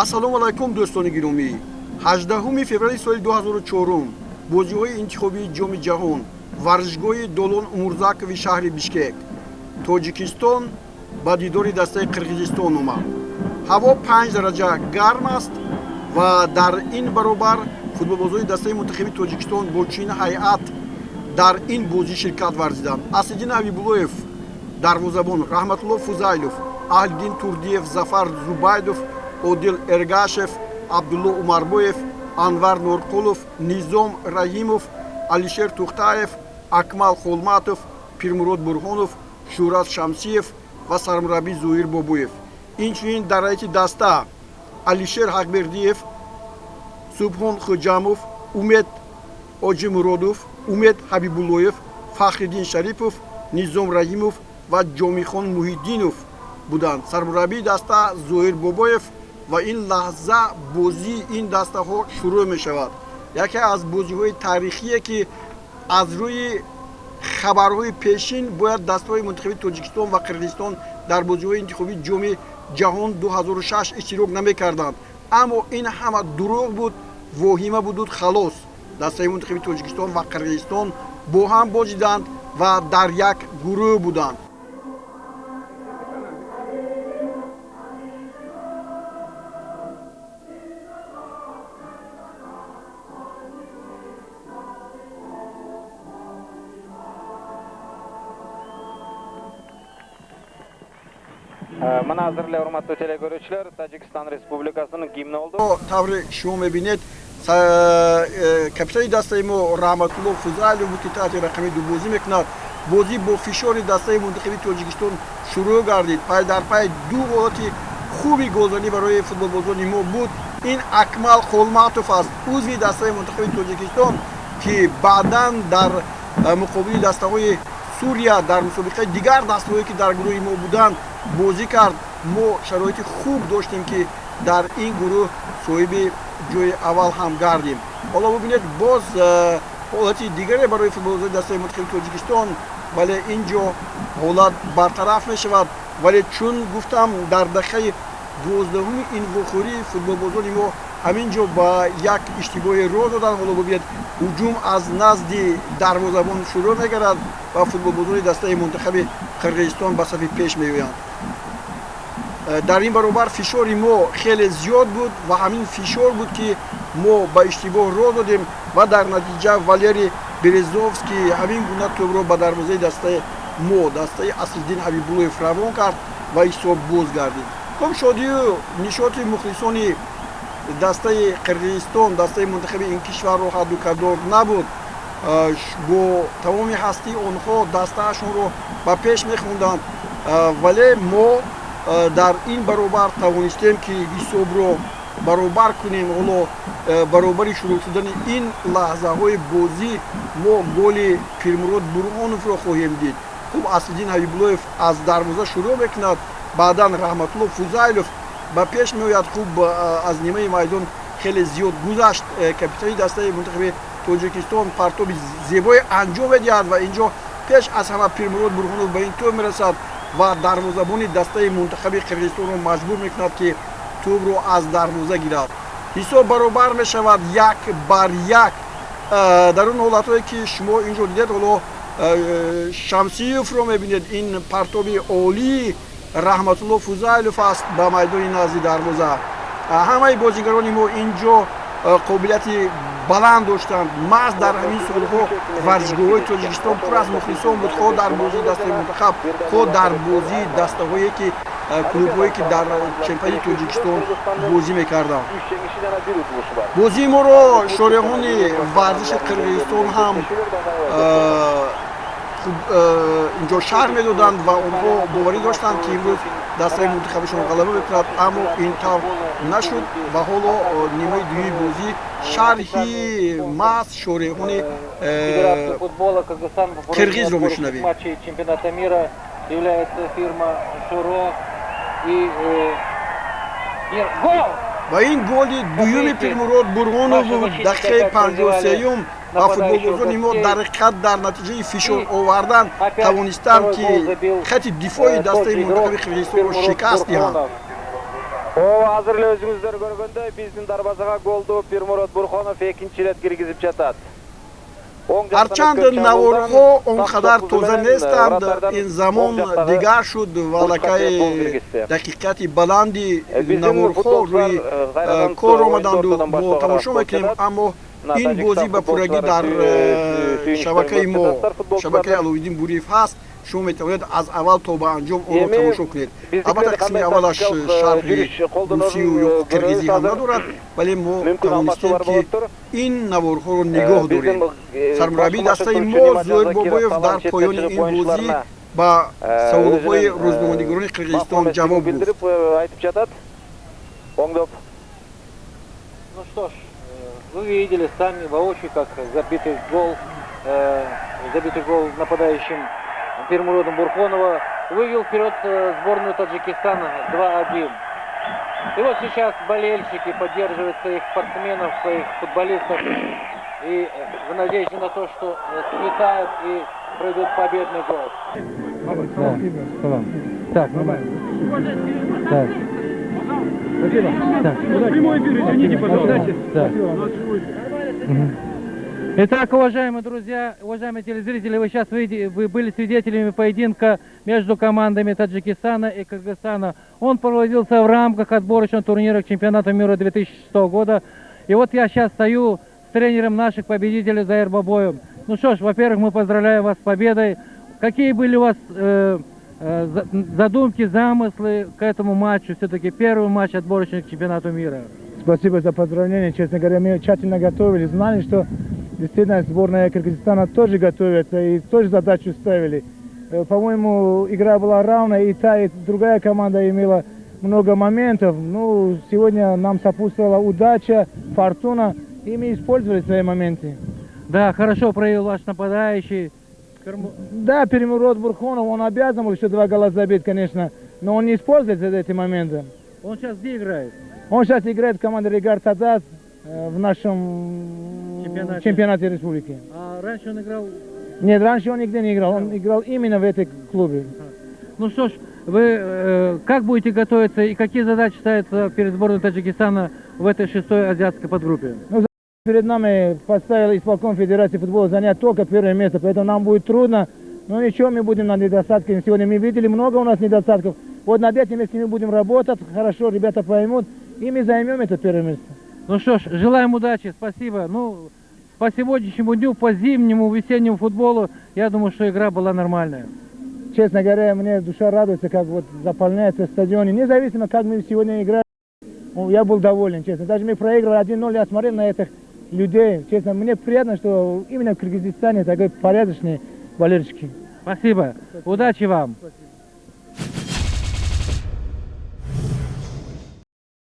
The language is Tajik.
Ассалому алайкум, дӯстони гиромӣ. 18 феврали соли 2004, бозиҳои интихобии Ҷоми ҷаҳон, варзишгоҳи Долон Умурзакови шаҳри Бишкек. Тоҷикистон ба дидори дастаи Қирғизистон омад. Ҳаво 5 дараҷа гарм аст ва дар ин баробар футболбозони дастаи мунтахаби Тоҷикистон бо чунин ҳайат дар ин бозӣ ширкат варзиданд: Аслиддин Ҳабибуллоев дарвозабон, Раҳматулло Фузайлов, Аҳлиддин Турдиев, Зафар Зубайдов, Одил Эргашев, Абдулло Умарбоев, Анвар Норқулов, Низом Раҳимов, Алишер Тухтаев, Акмал Холматов, Пирмурод Бурҳонов, Шӯҳрат Шамсиев ва сармураббӣ Зоҳир Бобоев. Инчунин дар ҳайати даста Алишер Ҳақбердиев, Субҳон Хӯҷамов, Умед Оҷимуродов, Умед Ҳабибуллоев, Фахриддин Шарипов, Низом Раҳимов ва Ҷомихон Муҳиддинов буданд. Сармураббии даста Зоҳир Бобоев. Ва ин лаҳза бозии ин дастаҳо шурӯъ мешавад. Яке аз бозиҳои таърихие, ки аз рӯи хабарҳои пешин бояд дастаҳои мунтахаби Тоҷикистон ва Қирғизистон дар бозиҳои интихобии Ҷоми ҷаҳон 2006 иштирок намекарданд, аммо ин ҳама дурӯғ буд, воҳима буду халос. Дастаи мунтахаби Тоҷикистон ва Қирғизистон бо ҳам бозиданд ва дар як гурӯҳ буданд. Мына азыр эле, урматтуу телекөрүүчүлөр, Тажикстан Республикасынын гимни болду. Тавре шумо мебинед, капитани дастаи мо Раҳматулло Фузайлов буд, ки таҳти рақами 2 бозӣ мекунад. Бозӣ бо фишори дастаи мунтахаби Тоҷикистон шурӯъ гардид. Пай дар пай ду ҳолати хуби голзанӣ барои футболбозони мо буд. Ин Акмал Холматов аст, узви дастаи мунтахаби Тоҷикистон, ки баъдан дар муқобили дастаҳои Сурия, дар мусобиқаи дигар дастаҳое, ки дар гурӯҳи мо буданд, бозӣ кард. Мо шароити хуб доштем, ки дар ин гурӯҳ соҳиби ҷои аввал ҳам гардем. Ҳоло бубинед, боз ҳолати дигаре барои футболбозони дастаи мунтахаби Тоҷикистон, вале ин ҷо ҳолат бартараф мешавад. Вале чун гуфтам, дар дақиқаи 12-уми ин вохӯрӣ футболбозони мо ҳамин ҷо ба як иштибоҳе роҳ доданд. Ҳоло бубинед, ҳуҷум аз назди дарвозабон шурӯъ мегардад ва футболбозони дастаи мунтахаби Қирғизистон ба сафи пеш меоянд. Дар ин баробар фишори мо хеле зиёд буд ва ҳамин фишор буд, ки мо ба иштибоҳ роҳ додем ва дар натиҷа Валерий Березовский ҳамин гуна тӯбро ба дарвозаи дастаи мо, дастаи Аслиддин Ҳабибуллоев, равон кард ва ҳисоб боз гардид. Хуб, шодию нишоти мухлисони дастаи Қирғизистон, дастаи мунтахаби ин кишварро ҳадду кадор набуд. Бо тамоми ҳастии онҳо дастаашонро ба пеш мехонданд, вале мо дар ин баробар тавонистем, ки ҳисобро баробар кунем. Ҳоло баробари шурӯъ шудани ин лаҳзаҳои бозӣ мо голи Пирмурод Бурҳоновро хоҳем дид. Хуб, Аслиддин Ҳабибуллоев аз дарвоза шурӯъ мекунад, баъдан Раҳматулло Фузайлов ба пеш меояд. Хуб, аз нимаи майдон хеле зиёд гузашт капитани дастаи мунтахаби Тоҷикистон, партоби зебое анҷом медиҳад ва инҷо пеш аз ҳама Пирмурод Бурҳонов ба ин тӯб мерасад ва дарвозабони дастаи мунтахаби Қирғизистонро маҷбур мекунад, ки тӯбро аз дарвоза гирад. Ҳисоб баробар мешавад 1-1. Дар он ҳолатҳое, ки шумо инҷо дидед, ҳоло Шамсиевро мебинед. Ин партоби олии Раҳматулло Фузайлов аст ба майдони назди дарвоза. Ҳамаи бозигарони мо инҷо қобилияти баланд доштанд. Маҳз дар ҳамин солҳо варзишгоҳҳои Тоҷикистон пур аз мухлисон буд, хоҳ дар бозии дастаи мунтахаб, хоҳ дар бозии дастаҳое, ки клубҳое, ки дар чемпионати Тоҷикистон бозӣ мекарданд. Бозии моро шореҳони варзиши Қирғизистон ҳам инҷо шарҳ медоданд ва онҳо боварӣ доштанд, ки имрӯз дастаи мунтахабашон ғалаба мекунад, аммо ин тавр нашуд. Ва ҳоло нимаи дуюми бозӣ, шарҳи маҳз шореҳони қирғизро мешунавем. Чемпионата мира является фирма Шуро и гол! Ва ин голи дуюми Пирмурод Бурҳонов буд, дақиқаи 53-юм, ва футболбозони мо дар ҳақиқат дар натиҷаи фишор овардан тавонистанд, ки хати дифои дастаи мунтахаби Қирғизистонро шикаст диҳанд. Ооба, азыр эле өзүңүздөр көргөндөй, биздин дарбазага голду Пирмурод Бурхонов экинчи ирет киргизип жатат. Ҳарчанд наворҳо он қадар тоза нестанд, ин замон дигар шуд ва аллакай дақиқати баланди наворҳо рӯи кор омаданду мо тамошо мекунем, аммо ин бозӣ ба пуррагӣ дар шабакаи мо, шабакаи Аловиддин Буриев ҳаст. Шумо метавонед аз аввал то ба анҷом онро тамошо кунед. Албатта, қисми аввалаш шарҳи русию ё қирғизӣ ҳам надорад, вале мо тавонистем, ки ин наворҳоро нигоҳ дорем. Сармураббии дастаи мо Зоир Бобоев дар поёни ин бозӣ ба саволҳои рӯзноманигорони Қирғизистон ҷавоб гуфт. Айтып жатат оңдоп. Ну что ж, вы видели сами воочию, как забитый гол нападающим Пирмуродом Бурхонова вывел вперед сборную Таджикистана 2-1. И вот сейчас болельщики поддерживают своих спортсменов, своих футболистов. И в надежде на то, что светает и пройдет победный гол. Да. Так, так. Спасибо. Так. Прямой эфир, извините, пожалуйста. Да. Итак, уважаемые друзья, уважаемые телезрители, вы сейчас вы были свидетелями поединка между командами Таджикистана и Кыргызстана. Он проводился в рамках отборочного турнира к чемпионату мира 2006 года. И вот я сейчас стою с тренером наших победителей Заир Бабоем. Ну что ж, во-первых, мы поздравляем вас с победой. Какие были у вас задумки, замыслы к этому матчу? Все-таки первый матч отборочный к чемпионату мира. Спасибо за поздравление. Честно говоря, мы тщательно готовились. Знали, что действительно сборная Кыргызстана тоже готовится и тоже задачу ставили. По-моему, игра была равная, и та, и другая команда имела много моментов. Ну, сегодня нам сопутствовала удача, фортуна, и мы использовали свои моменты. Да, хорошо проявил ваш нападающий. Да, Пирмурод Бурхонов, он обязан был еще два гола забить, конечно, но он не использует эти моменты. Он сейчас где играет? Он сейчас играет в команде Регар ТадАЗ в нашем чемпионате. Чемпионате республики. А раньше он играл? Нет, раньше он нигде не играл, он играл именно в этой клубе. Ну что ж, вы как будете готовиться и какие задачи ставятся перед сборной Таджикистана в этой шестой азиатской подгруппе? Ну, перед нами поставил исполком Федерации футбола занять только первое место, поэтому нам будет трудно. Но ничего, мы будем над недостатками. Сегодня мы видели, много у нас недостатков. Вот над этим, если мы будем работать, хорошо, ребята поймут, и мы займем это первое место. Ну что ж, желаем удачи, спасибо. Ну, по сегодняшнему дню, по зимнему, весеннему футболу, я думаю, что игра была нормальная. Честно говоря, мне душа радуется, как вот заполняется стадион. Независимо, как мы сегодня играли, я был доволен, честно. Даже мы проигрывали 1-0, я смотрел на этих людей. Честно, мне приятно, что именно в Кыргызстане такой порядочные болельщики. Спасибо. Удачи вам. Спасибо.